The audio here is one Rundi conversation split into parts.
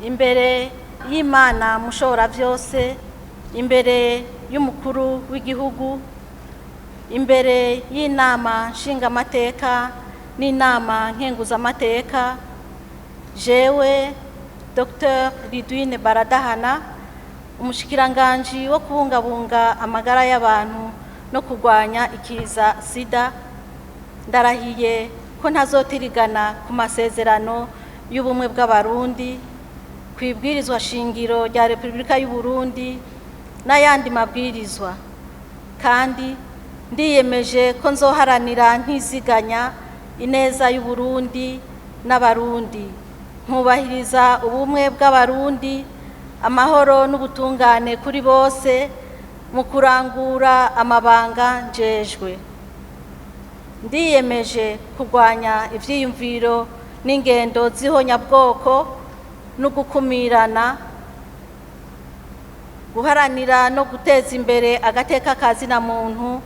Imbere y'Imana mushobora byose, imbere y'umukuru w'igihugu, imbere y'inama nshingamateka n'inama nkenguzamateka, jewe Dr Ridwine Baradahana, umushikiranganji wo kubungabunga amagara y'abantu no kurwanya ikiza sida, ndarahiye ko ntazotirigana ku masezerano y'ubumwe bw'Abarundi, ku ibwirizwa shingiro rya Repubulika y'u Burundi n'ayandi mabwirizwa, kandi ndiyemeje ko nzoharanira ntiziganya ineza y'u Burundi n'Abarundi, nkubahiriza ubumwe bw'Abarundi, amahoro n'ubutungane kuri bose mu kurangura amabanga njejwe. Ndiyemeje kurwanya ivyiyumviro n'ingendo z'ihonyabwoko no gukumirana, guharanira no guteza imbere agateka ka zina muntu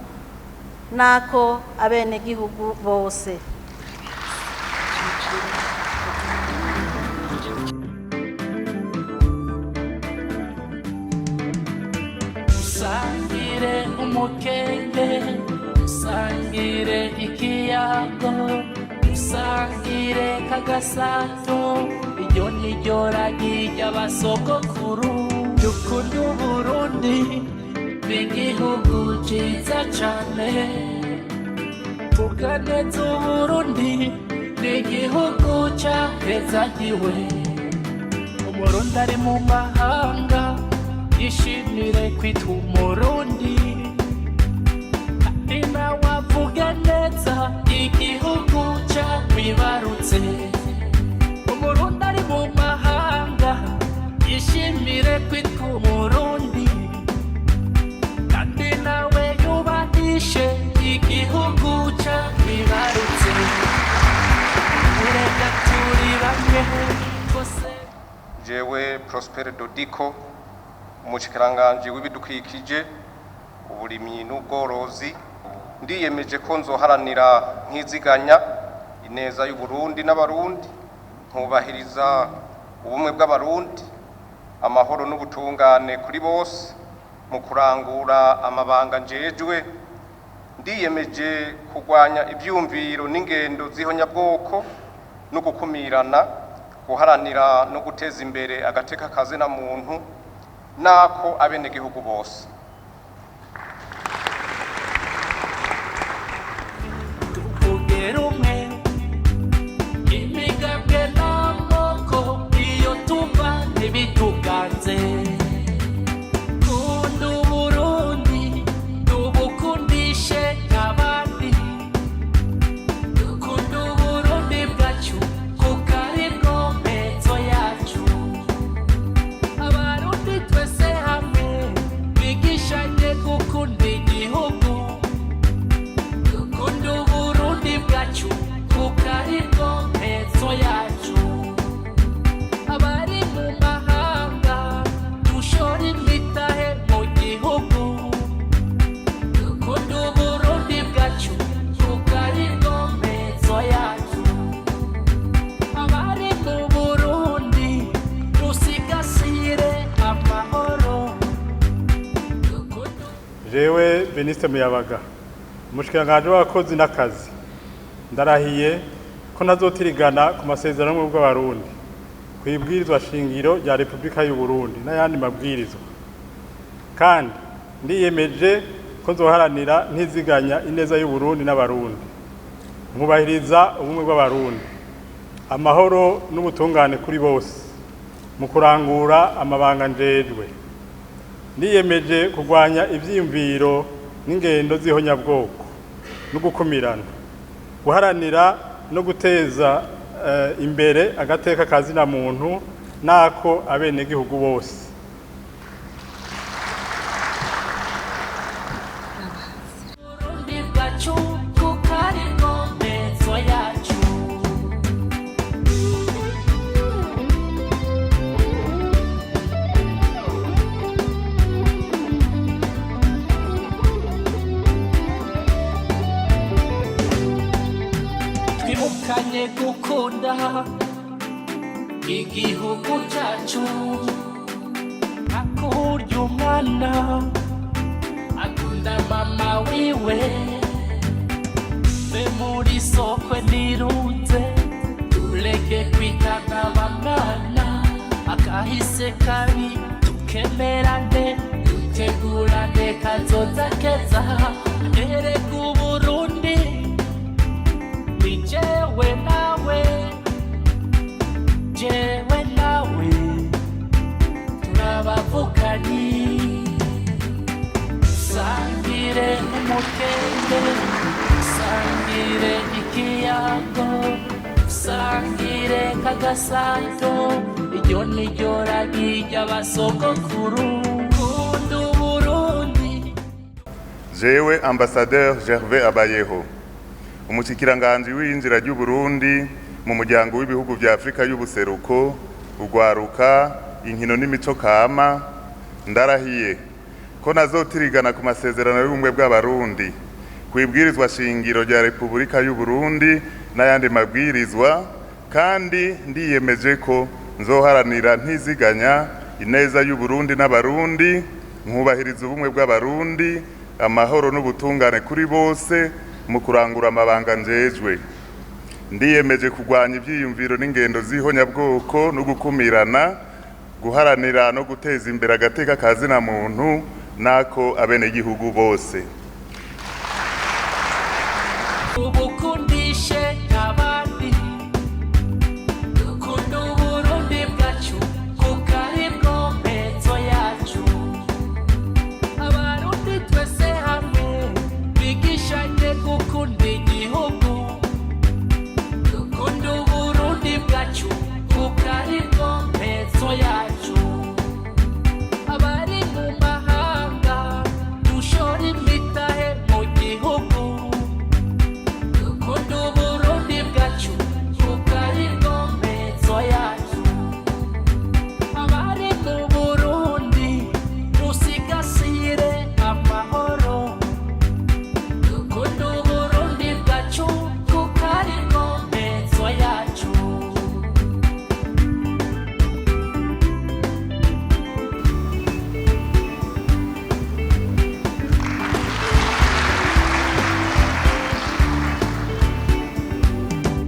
n'ako abenegihugu bose. Usangire umukenge, usangire ikiyago, usangire kagasato, iryo ni ryo ragi ry'abasogokuru. Dukunda Uburundi, ni igihugu ciza cane. Vuga neza Uburundi, ni igihugu cahezagiwe. Umurundi ari mu mahanga yishimire kwitwa Umurundi, kandi nawe avuge neza igihugu cakwibarutse. Umurundi ari mu mahanga yishimire kwitwa Umurundi, kandi nawe yubahishe igihugu cakwibarutse. Ureka turi bamwe bose. Jewe Prosper Dodiko, umushikiranganji w'ibidukikije, uburimyi n'ubworozi, ndiyemeje ko nzoharanira ntiziganya ineza y'u Burundi n'Abarundi, nkubahiriza ubumwe bw'Abarundi, amahoro n'ubutungane kuri bose mu kurangura amabanga njejwe. Ndiyemeje kurwanya ivyumviro n'ingendo z'ihonyabwoko no gukumirana, guharanira no guteza imbere agateka ka zina muntu n'ako abenegihugu bose. Tuvugere umwe, imigambwe n'amoko iyo tuva ntibituganze. Kunda Uburundi, tubukundishe abandi. Dukunda Uburundi bwacu kuko ari bwo mpezo yacu. Abarundi twese hamwe bigishanye gukunda igihugu. Dukunda Uburundi bwacu kuko ari bwo mpezo yacu. Abari mu mahanga dushora imitahe mu gihugu. Dukunda Uburundi bwacu kuko ari bwo mpezo yacu. Abari mu Burundi dusigasire amahoro. Dukunda Jewe Beniste Muyabaga, umushikiranganji w'abakozi n'akazi, ndarahiye ko ntazotirigana ku masezerano y'ubumwe bw'Abarundi, ku ibwirizwa shingiro rya Repubulika y'u Burundi n'ayandi mabwirizwa, kandi ndiyemeje ko nzoharanira ntiziganya ineza y'u Burundi n'Abarundi, nkubahiriza ubumwe bw'Abarundi, amahoro n'ubutungane kuri bose mu kurangura amabanga njejwe. Niyemeje kurwanya ivyiyumviro n'ingendo z'ihonyabwoko no gukumirana, guharanira no guteza imbere agateka ka zina muntu n'ako abenegihugu bose. Burundi bwacu kuko ari bwo mpezo yacu. Gukunda igihugu cyacu, hakurya umwana akunda mama wiwe. Be muri sokwe nirunze, tureke kwitana bamwana. Akahise kabi tukemerane, dutegurane kazoza keza. Erega Uburundi ni jewe nawe, jewe nawe turabavukanyi. Sangire umukende, sangire ikiyago, sangire kagasato. Iryo ni ryo ragi ry'abasogokuru. Kunda Uburundi. Jewe Ambassadeur Gervais Abayeho, umushikiranganji w'iyinjira ry'Uburundi mu muryango w'ibihugu vya Afrika y'ubuseruko, ugwaruka, inkino n'imico kama, ndarahiye ko nazotirigana ku masezerano y'ubumwe bw'Abarundi, kwibwirizwa shingiro rya Repubulika y'u Burundi n'ayandi mabwirizwa, kandi ndiyemeje ko nzoharanira ntiziganya ineza y'u Burundi n'Abarundi, nkubahiriza ubumwe bw'Abarundi, amahoro n'ubutungane kuri bose mu kurangura amabanga njejwe. Ndiyemeje kurwanya ivyiyumviro n'ingendo z'ihonyabwoko no gukumirana, guharanira no guteza imbere agateka ka zina muntu n'ako abenegihugu bose.